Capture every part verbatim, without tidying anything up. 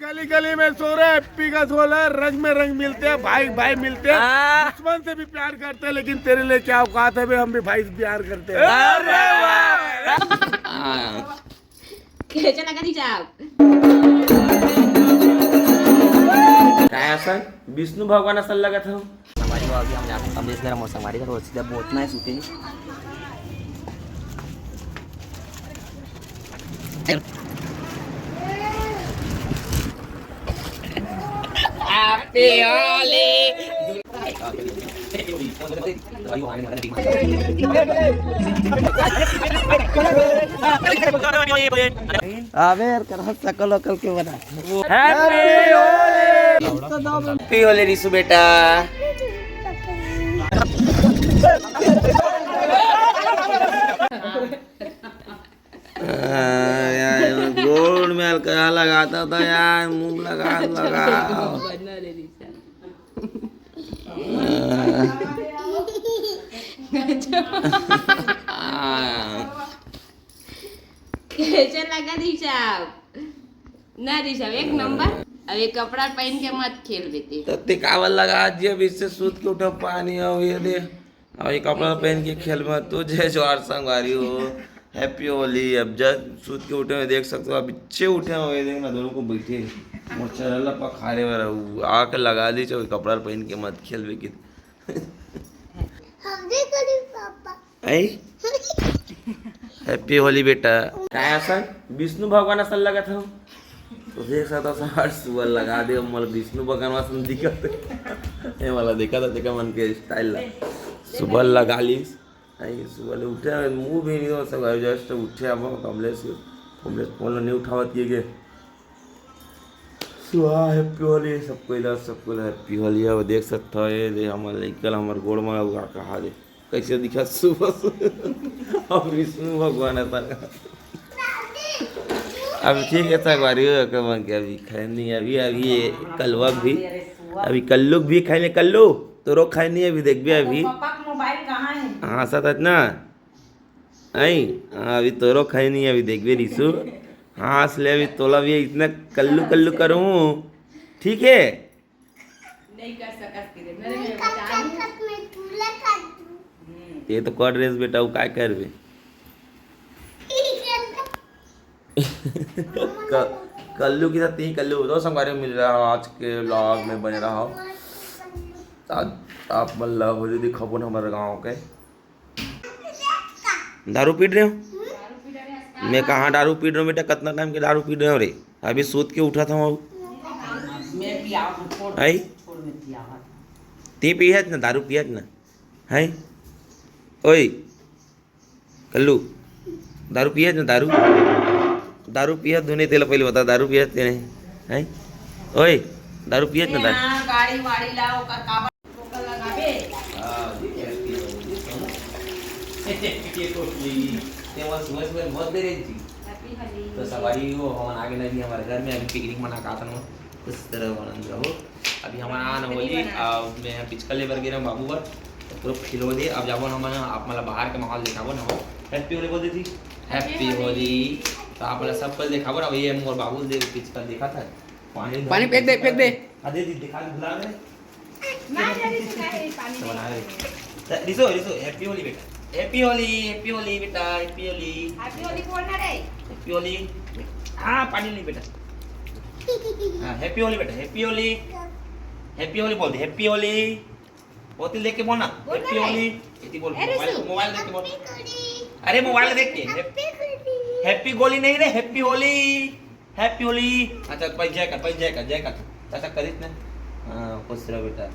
गली गली में सो रहे, एप्पी का सो रहे, रंग में रंग मिलते हैं, भाई भाई मिलते हैं। दुश्मन से भी प्यार करते हैं, लेकिन तेरे लिए क्या औकात है बे, हम भी भाई से प्यार करते हैं। कैसे लगा दीजिए आप? काय असन विष्णु भगवान असन लगत हो। हमारी वो अभी हम जाते हैं कमलेश मेरा मौसम हमारे घर, वो सीधा बोतना है सूते। अबे यार, करा सकल वकल के बना। Happy Holi रिसु बेटा। यार, गोड़ में हल्का लगाता था यार, मुंह लगा लगा। कैसे लगा ऋषभ? ना ऋषभ, एक नंबर। अब ये कपड़ा पहन के मत खेल बेटे। तो ते कावल लगा जी, अब इससे सूत के उठा पानी हो ये दे। अब ये कपड़ा पहन के खेल मत तो। जय जोहार संगवारी हो, Happy Holi। अब जब सूत के उठे हुए देख सकते हो, अब अच्छे उठे हुए, देखना दोनों को बैठे मोर चरल पखारे वाला आके लगा दी, चो कपड़ा पहन के मत खेलबे कि। हम भी करी पापा। आई Happy Holi बेटा। काय असन विष्णु भगवान असन लगत हो। तो देख सकता था हर सुबह लगा दे, मोला विष्णु भगवान असन दिखत। ये वाला देखा था, देखा मन के स्टाइल ला। सुबह लगा लीस। आई सुबह ले उठे, मुंह भी नहीं हो सका, just उठे अब कमलेश, कमलेश फोन नहीं उठावत ये के। सुहा Happy Holi सबको इधर, सबको इधर Happy Holi। अब देख सकता है ये दे हमर लइका ला, हमर गोड़ में लगा कहा दे। कैसे दिखा सुबह से। अब विष्णु भगवान है साला। अब ठीक है, संगवारी हो, कब के अभी खाए नहीं, अभी, अभी ये कलवा भी, अभी कल्लू भी खाए नहीं, कल्लू, तोरो खाए नहीं, अभी देखबे अभी। पापा का मोबाइल कहाँ है? हाँ, साथ है ना? आई, हाँ, अभी तोरो खाए नहीं, अभी देखबे रिसु। हाँ, असले अभी तोला भी इतना कल्लू, कल्लू करूँ, ठीक है? नहीं कर सकत किरे, मेरे नहीं में कर बता दूं। सकत, मैं पूरा कर दूं। हम्म। ये तो कर रेस बेटा, वो काय करबे? क-, कल्लू के साथ तीन कल्लू हो, तो संगवारी मिल रहा हो, आज के vlog में बने रहो। आज आप मन ला होली दिखाबो न हमारे गाँव के। दारू पी रहे हो? मैं कहाँ दारू पी रहे हो बेटा, कितना टाइम के दारू पी रहे हो रे? अभी सूत के उठा था वो। मैं पिया हूँ, छोड़, आई? छोड़, मैं पिया हूँ। ती पियत ना, दारू पियत ना, है? ओए कल्लू, दारू पियत ना, दारू, दारू पियत तूने, तेला पहले बता, दारू पियत तेने, है? ओए, दारू पियत ना, दारू। हाँ, गाड़ी वाड़ी लाओ, ओकर काबर ओकर लगाबे। हाँ, ये क्या है? ये तो ये तो ये, ये वो सुबह सुबह बहुत देर है जी। Happy Holi। तो संगवारी हो, हमन आगे नहीं हमारे घर में, अभी पिकनिक मना का था ना, इस तरह आनंद रहो। अभी हमन आन होली, आ, मैं पिचका ले बर गे रहा बाबू बर, तो पूरा फिलो दे। अब जाबो हमन, आप मतलब बाहर के माहौल दिखाबो ना हो। Happy Holi बोल देती, Happy Holi। तो आप मतलब सब कुछ दिखाबो ना, ये मोर बाबू दे पिचका देखा था। पानी पानी फेंक दे, फेंक दे। हाँ, दे दी, दिखा दे, बुला दे। ना, जल्दी से नहीं, पानी तो बना नहीं। दे। रिसो, रिसो, Happy Holi बेटा। Happy Holi, Happy Holi बेटा, Happy Holi। Happy Holi बोलना रे। Happy Holi। हाँ, पानी नहीं बेटा। हाँ, Happy Holi बेटा, Happy Holi। Happy Holi बोल दे, Happy Holi। बोतल देख के बोलना, बोल ना Happy रे। Holi। इतनी बोल, अरे मोबाइल, सु- मोबाइल देख के बोल। अरे मोबाइल देख के। Happy Holi। Happy Holi नहीं रे, Happy Holi। Happy Holi। अच्छा, भाई जय कर, भाई जय कर, जय कर। चाचा करित ने। हाँ, खुश रहो बेटा।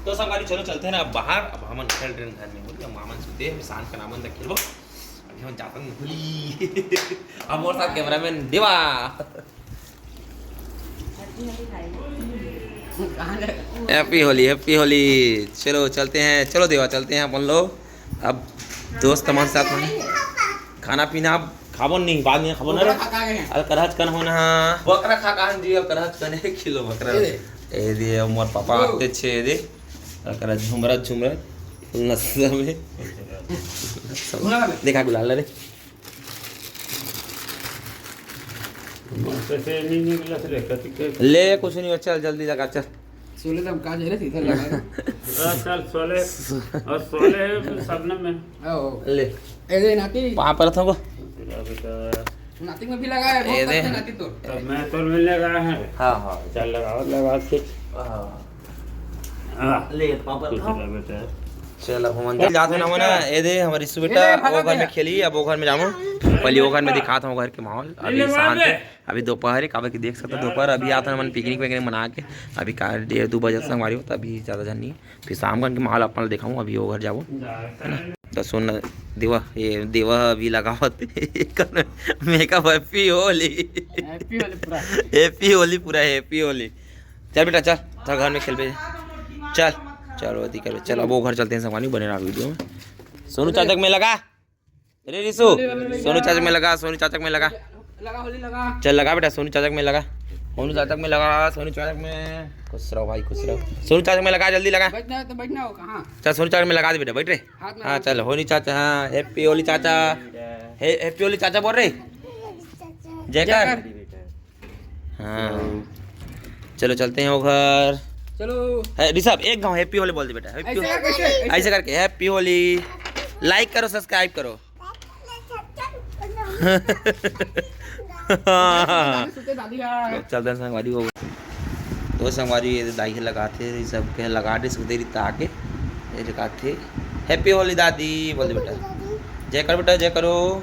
तो संगवारी चलो चलते हैं ना अब बाहर। अब हमन खेल रहे हैं घर में होली, अब मामन सुते हैं, शांत का नामन तक खेलबो। अभी हम जाते हैं होली। अब और साथ कैमरामैन देवा। Happy Holi, Happy Holi। चलो चलते हैं, चलो देवा चलते हैं अपन लोग। अब दोस्त हमारे साथ में खाना पीना अब खाबो नहीं, बाद में खाबो ना रे। बकरा खा के आए हैं। अलकरहच कन होना। बकरा खा का जी, अलकरहच कन एक किलो बकरा। ए दे। ए दे, मोर पापा ओ। आते छे, ए दे। अलकरहच झुमरत झुमरत नशा में। घुला ले। देखा गुलाल रे। तो से नहीं निकला से देखा थी के। ले, कुछ नहीं हो, चल जल्दी लगा, चल। सोले तो हम कहा जा रहे, सीधा लगा। चल सोले, और सोले है सपना में। आओ। ले। ए दे नाती। वहाँ पर था वो। तेरा बेटा। नाती में भी लगा है, बहुत ए दे। करते नाती तो। तब मैं तो मिलने गया है। हाँ, हाँ। चल लगाओ, लगा के। हाँ। हाँ। ले, पापा खुश रहो। रह बेटा। चल, अब हम अंदर जाते ना, मना, ए दे, हमारी रिसु ए बेटा, दे, भागा वो घर में बेटा। खेली, अब वो घर में जाऊँ। पहले वो घर में दिखाता हूँ, घर के माहौल। अभी शांत है, अभी दोपहर है, काबर कि देख सकते हो, दोपहर अभी आता है, मन पिकनिक विकनिक मना के, अभी का डेढ़ दो बजे तक हमारी होता, अभी ज़्यादा जन नहीं है। फिर शाम का माहौल अपन देखाऊँ, अभी वो घर जाऊँ, है ना? तो सुन, देवा, ये देवा अभी लगावत makeup, happy Holi. Happy Holi पूरा। हैप्पी होली पूरा, हैप्पी होली। चल बेटा, चल, चल घर में खेल बे। चल, चल, वो दिक्कत, चल, अब वो घर चलते हैं, संगवारी, बने रहा वीडियो में। सोनू चाचक में लगा। अरे रिसु, सोनू चाचक में लगा, सोनू चाचक में लगा। लगा होली लगा। चल लगा बेटा, सोनू चाचक में लगा। सोनू चाचक में लगा, सोनू चाचक में। खुश रहो भाई, खुश रहो। सोनू चाचक में लगा, जल्दी लगा। बैठना है तो बैठना हो, कहाँ? चल सोनू चाचक में लगा दे बेटा, बैठ रे। हाथ में हाँ, हाथ चल, होनी चाचा, हाँ, हैप्पी होली चाचा। हे-, हैप्पी होली चाचा बोल रे। जयकर। जयकर। हाँ। चलो, चलते हैं वो घर। चलो। है, ऋषभ, एक गाँव हैप्पी होली बोल दे बेटा। हैप्पी ऐसे होली। करके, ऐसे। ऐसे करके, हैप्पी होली। लाइक करो, सब्सक्राइब करो। सुते दादी का। चलते हैं संगवारी हो। तो संगवारी ये दाई के लगाते, ये सब के लगा दे, सुते रिता आके। ये लगाते। हैप्पी होली दादी, बोल दे बेटा। जय कर बेटा, जय करो।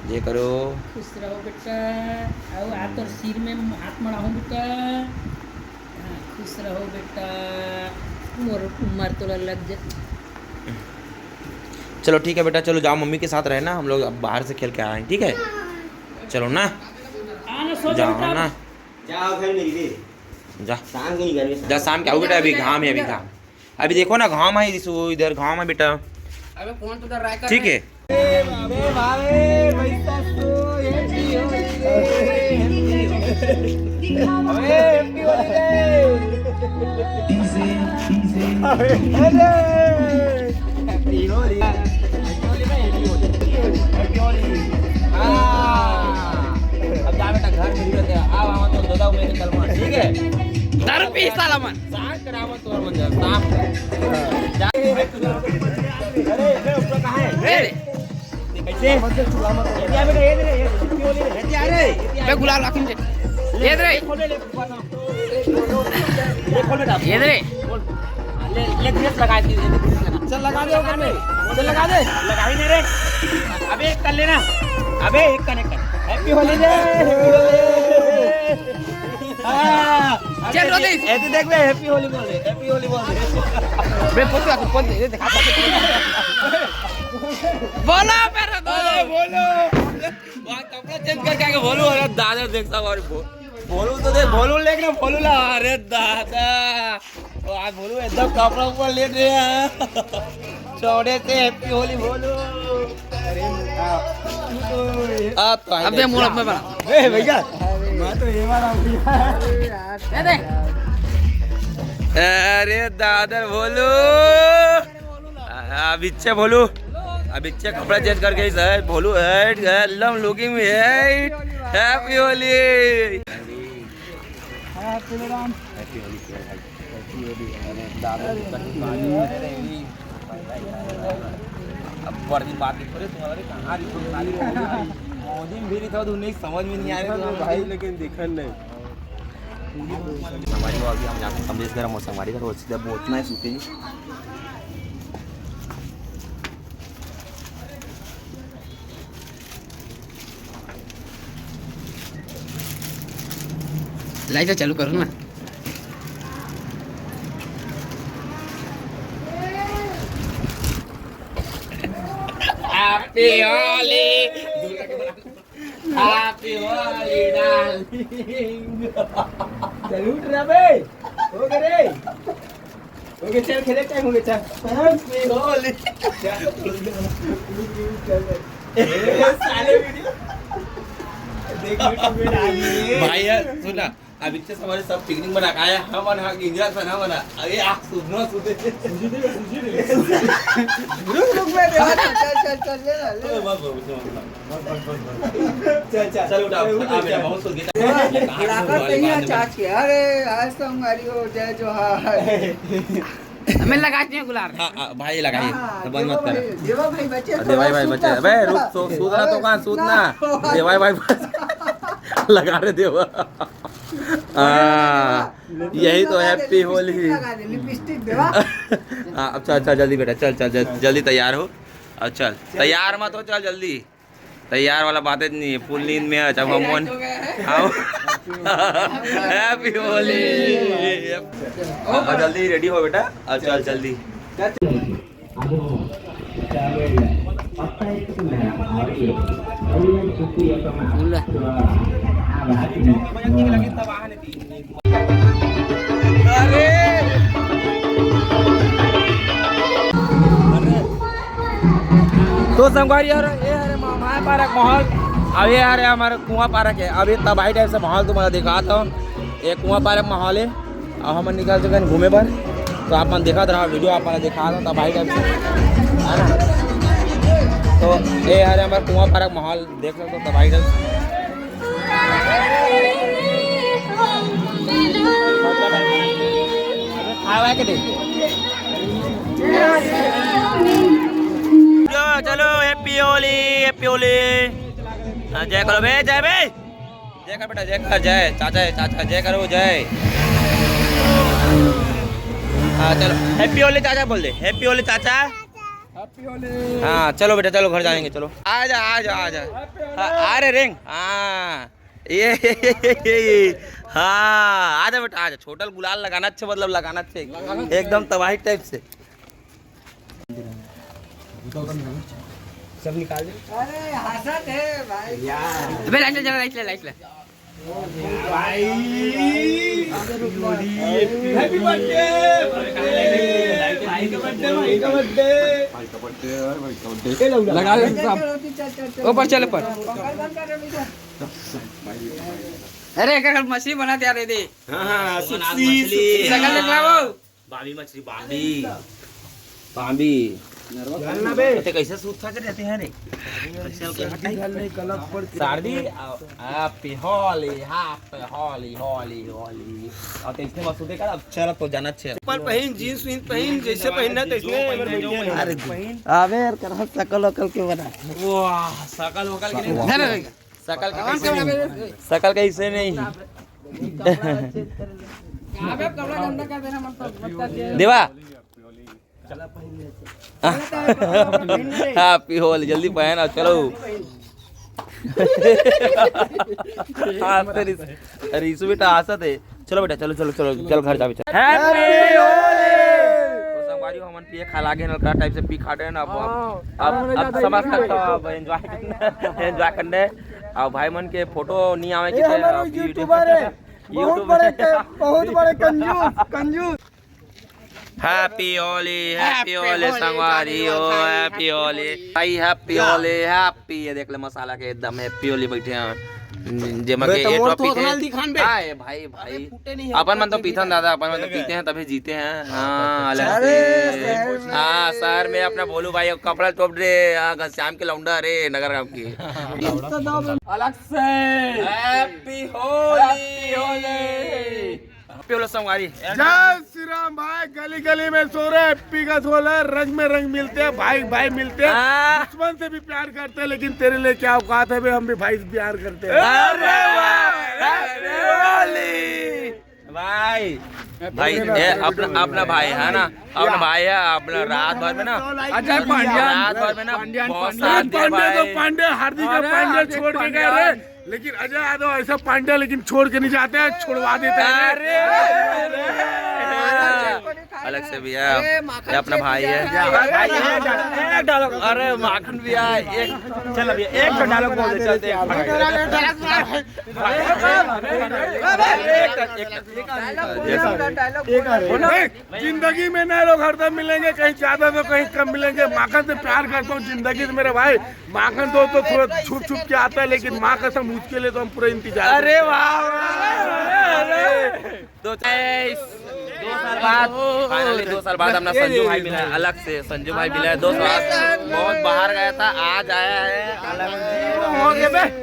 जय करो। खुश रहो बेटा। आओ, आ तोर सिर में हाथ मड़ाहूँ बेटा। हाँ, खुश रहो बेटा। मोर उम्र तोला लग जा। चलो ठीक है बेटा, चलो जाओ मम्मी के साथ रहना, हम लोग अब बाहर से खेल के आए हैं, ठीक है? चलो ना, आना, सो जाओ बेटा। ना। जाओ घर में दे। जा। शाम को नहीं घर में। जा शाम के आओ बेटा, अभी घाम है, अभी घाम। अभी देखो ना, घाम है, इस-, वो इधर घाम है बेटा। अबे फोन तो कर रहा है, कर ठीक रहा है। है। अबे भावे, पैसा तो ये भी हो रे। अबे हैप्पी होली रे। अरे। हैप्पी होली। हैप्पी होली भाई, हैप्पी होली। हैप्पी होली। हाँ। अब जा बेटा, घर में ही रहते हैं। आओ, आओ, तो दादा, मैं निकल रहा हूँ, ठीक है? दारू पी साला मन। साफ करावत तोर मन जा, साफ। अरे, इधर ऊपर कहाँ है? ए रे। कैसे? ये दिया बेटा, ये दे रे, ये हैप्पी होली रे। ये दिया रे, ये दिया। बे गुलाल राखिन दे। ये दे रे। खोल ले, ले, ये खोल बेटा। ये दे रे। खोल। ले, ले, ग्रेस लगा दे, ये ग्रेस लगा। चल, लगा दे ऊपर में। चल, लगा दे। लगा ही नहीं रे। अबे, एक कर लेना। अबे, एक कनेक्ट कर। हैप्पी होली रे। हाँ। चल, रोदी। ऐसे देख बे, हैप्पी होली बोल दे, हैप्पी होली बोल दे। बे, पोत रख, पोत दे, दिखा, पोत दे। बोलो, मेरे दोस्त। बोलो, बोलो। वहाँ कपड़ा चेंज करके आके बोलो, अरे दादा, देख सब और बो-, बोलो तो देख, बोलो लेकिन बोलो ला, अरे दादा। तो आज बोलो एकदम कपड़ा ऊपर ले रहे हैं। चौड़े से हैप्पी होली बोलो। अरे, हाँ। अब तो आए अब दे, मुड़ में बना। ए भैया, मैं तो ये वाला हूँ भैया। दे दे। अरे दादा बोलो। आ, अब इच्छे बोलो। अब इच्छे कपड़ा चेंज करके ही सर बोलो, है, एकदम लुकिंग में है। हैप्पी होली। हैप्पी होली। अब बड़ी बात नहीं करे तुम्हारे, कहाँ रिपोर्ट सारी मौजी में भी नहीं था, तो उन्हें समझ में नहीं आ रहा था भाई। लेकिन दिखन नहीं। संगवारी हो, अभी हम जाते हैं कमलेश घर, हम संगवारी घर, और सीधा बोतना है सूते। लाइट चालू करो ना। Happy Holi, Happy Holi, darling। चल उठ रहा बे। हो गए रे। हो गए, चल खेले, टाइम हो गया, चल। Happy Holi। चल। ए, साले वीडियो। देख YouTube में डाल दिए। भाई यार, सुन ना। अभी से हमारे सब पिकनिक मना के आया, हम मना के इंदिरा सन हम मना। अरे आप सुनो, सुनो। रुक, रुक, मैं दे रहा हूँ। चल, चल, चल, ले ला, ले ला। बस, बस, बस, बस। चल, चल। चल, उठा, उठा, उठा, आ, मेरा उठा। बहुत सुन गया। बुलाकर कहीं आ चाची। अरे, आज तो हमारी हो, जय जोहार। मैं लगाती हूँ गुलाल। हाँ, हाँ, भाई लगाइए। हाँ, तो बंद मत देवा कर। भाई, देवा भाई बच्चे, देवा भाई बच्चे। अबे रुक, सो-, सूत रहा तो कहाँ, सूत ना। देवा भाई बच्चे। लगा रहे देवा। हाँ, यही तो लगा दे, हैप्पी होली। लिपस्टिक लगा दे, लिपस्टिक देवा। हाँ, अच्छा, अच्छा, जल्दी बेटा, चल, चल, जल-, जल्दी तैयार हो। और चल, तैयार मत हो, चल जल्दी। तैयार वाला बातें नहीं है, फुल नींद में है। जब हम मन, हाँ, हैप्पी होली। अब जल्दी रेडी हो बेटा, और चल जल्दी। अरे, तो संगवारी यार, ये हरे मामा पारक माहौल, अब ये हरे हमारे कुआं पारक है। अब ये तबाही टाइप से माहौल तुम्हारा दिखाता हूँ। ये कुआं पारक माहौल है। अब हम निकल चुके हैं घूमे बर, तो आप मन देखत रहा वीडियो, आप मन दिखा दो तबाही टाइप से, है ना? तो ये हरे हमारे कुआं पारक माहौल देख सकते हो, तबाही टाइप से। खावा के दे। चलो, चलो, हैप्पी होली, हैप्पी होली। हाँ, जय करो बे, जय बे। जय कर बेटा, जय कर, जय चाचा है, चाचा, जय करो, जय। हाँ, चलो, हैप्पी होली चाचा बोल दे, हैप्पी होली चाचा। हाँ, चलो बेटा, चलो घर जाएंगे, चलो। आ जा, आ जा, आ जा। हाँ, आ रे रेंग। हाँ, ये, ये, ये, ये, ये। हाँ, आ जा बेटा, आ जा। छोटल गुलाल लगाना अच्छे, मतलब लगाना अच्छे, एकदम तबाही टाइप से। सब निकाल दे। अरे, हंसत है भाई। अबे लाइट ले, जरा लाइट ले, लाइट ले। भाई, हैप्पी बर्थडे, बर्थडे, भाई का बर्थडे, भाई का बर्थडे। भाई का बर्थडे है, भाई का बर्थडे। लगा दे सब। चल, चल, चल, चल। ऊपर चल, ऊपर। पकड़ बंद कर, अभी जा। अरे, एक मछली बना दिया रे दे। हाँ, हाँ, सुक्सी, सुक्सी। शकल देख ला वो। बामी मछली, बामी। बामी। जानना बे। अते कैसे सूत खा के रहते हैं रे? सर्दी, आ, आ, पे होली, हाँ, पे होली, होली, होली। और तो इसने बस सूते का, अब चल, अब तो जाना चाहिए। चप्पल पहिन, जींस वींस पहिन, जैसे पहिनना तैसने। अरे, अबे यार, करा सकल वकल के बना। वाह, सकल वकल के नहीं। वाह। शकल का कैसे नहीं? शकल का इसे नहीं। देवा। हाँ, पी होली, जल्दी पहन और चलो। हाँ, तेरी, अरे, इसु बेटा, हंसत है। चलो बेटा, चलो, चलो, चलो, चल घर जा बेटा। हैप्पी होली। तो संगवारी हो, हमन पिए खा लागे न, ओकरा टाइप से पी खा डे न। अब, हाँ, अब, अब समझ सकता हो, अब एंजॉय करना, एंजॉय करने। अब भाई मन के फोटो नहीं आवे के, हमारे अब यूट्यूबर है, बहुत बड़े, बहुत बड़े कंजूस, कंजूस। हैप्पी होली, हैप्पी होली संगवारी हो, हैप्पी होली भाई, हैप्पी होली, हैप्पी। ये देख ले मसाला के एकदम हैप्पी होली बैठे हैं, जेमा के ये तो टॉपिक है। हाय भाई, भाई, अपन मन तो पीथन दादा, अपन मन तो पीते हैं तभी जीते हैं। हाँ, अलग से। हाँ, शहर में अपना भोलू भाई कपड़ा टोप रे, हाँ, घनश्याम के लौंडा रे, नगर गांव की। अलग से। हैप्पी होली। हैप्पी होली संगवारी। जय श्री राम भाई, गली गली में शोर है, हैप्पी का शोर है, रंग में रंग मिलते हैं, भाई भाई मिलते हैं। हाँ। दुश्मन से भी प्यार करते हैं, लेकिन तेरे लिए क्या औकात है बे, हम भी भाई से प्यार करते हैं। अरे वाह, हैप्पी होली। भाई, भाई, ये अपना, अपना भाई है ना, अपना भाई है, अपना रात भर में ना, अजय पांड्या, रात भर में ना, पांड्या, बहुत पांड्या, साथ दे पांड्या तो भाई। पांड्या, हार्दिक पांड्या छोड़ के गए रे। लेकिन अजय यादव ऐसा पांड्या, लेकिन छोड़ के नहीं जाते हैं, छुड़वा देता है। अरे, अरे, अलग से भैया, ये अपना भाई है। अरे माखन भैया, एक, चल अभी एक तो डायलॉग बोल दे, चलते हैं। जिंदगी में नए लोग हरदम मिलेंगे, कहीं ज्यादा तो कहीं कम मिलेंगे। माखन से प्यार करता हूँ जिंदगी से मेरे भाई। माखन दोस्त तो थोड़ा छुप छुप के आता है, लेकिन माँ कसम उसके लिए तो हम पूरा इंतजार। अरे वाह, वाह, वाह, वाह। तो guys, दो साल बाद, finally दो साल बाद अपना संजू भाई मिला है, अलग से संजू भाई मिला है। दो साल बाद बहुत बाहर गया था, आज आया है अलग।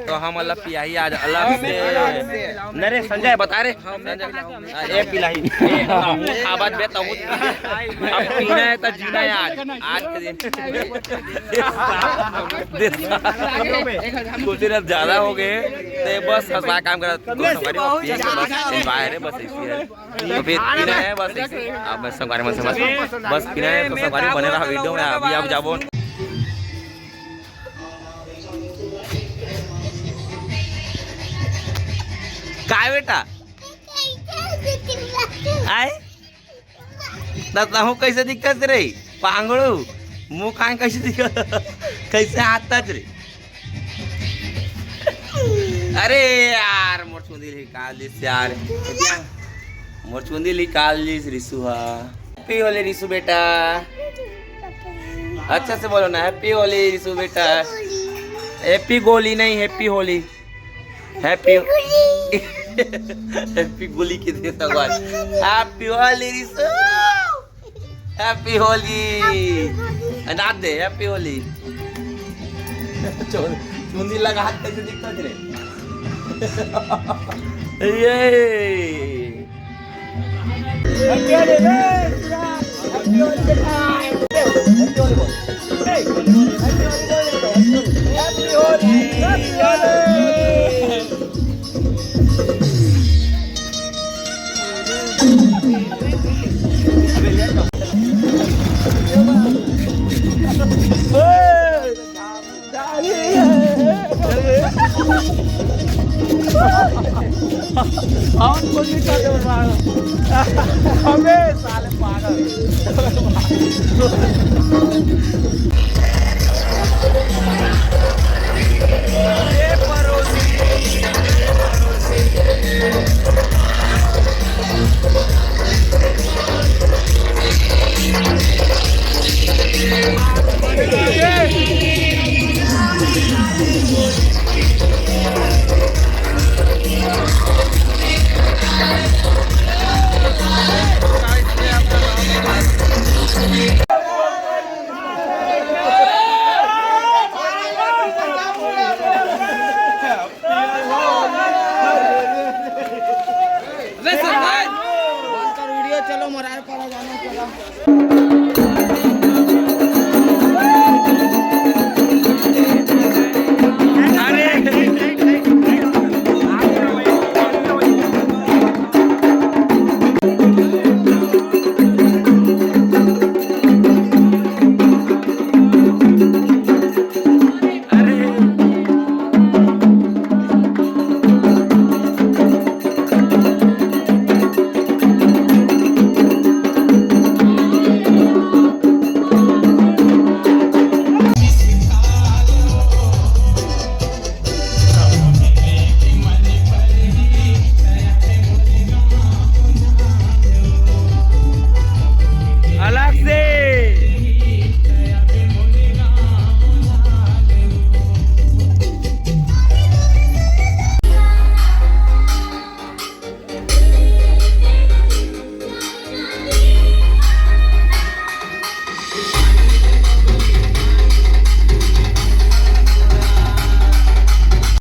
तो हम मतलब पियाही आज अलग से। नहीं रे संजय, बता रे संजय, ए पिलाही। अब पीना है तो जीना है आज, आज के दिन। कुछ दिन अब ज्यादा हो गए, तो बस हंसवा काम करा। तो संगवारी हो, पिए के बस enjoy है, बस ऐसी है। तो फिर पीना है बस ऐसी। अब मैं संगवारी मन से बस, बस पीना है। तो संगवारी बने रहा video में। अभी आप जाबो। काय बेटा? आए? त तहूँ कैसे दिखत रे? पांगड़ू, मुँह कान कैसे दिखत? कैसे हाथ तच रे? अरे यार, मोर चुंदी निकाल दिस यार, मोर चुंदी निकाल दिस रिसु हा। Happy Holi रिसु बेटा, अच्छा से बोलो ना, Happy Holi रिसु बेटा। Happy गोली नहीं, Happy Holi। Happy Happy गोली के दे भगवान। Happy Holi Risu. Happy Holi। अनाथ दे Happy Holi। चुंदी लगा हाथ कैसे दिखता तेरे? ये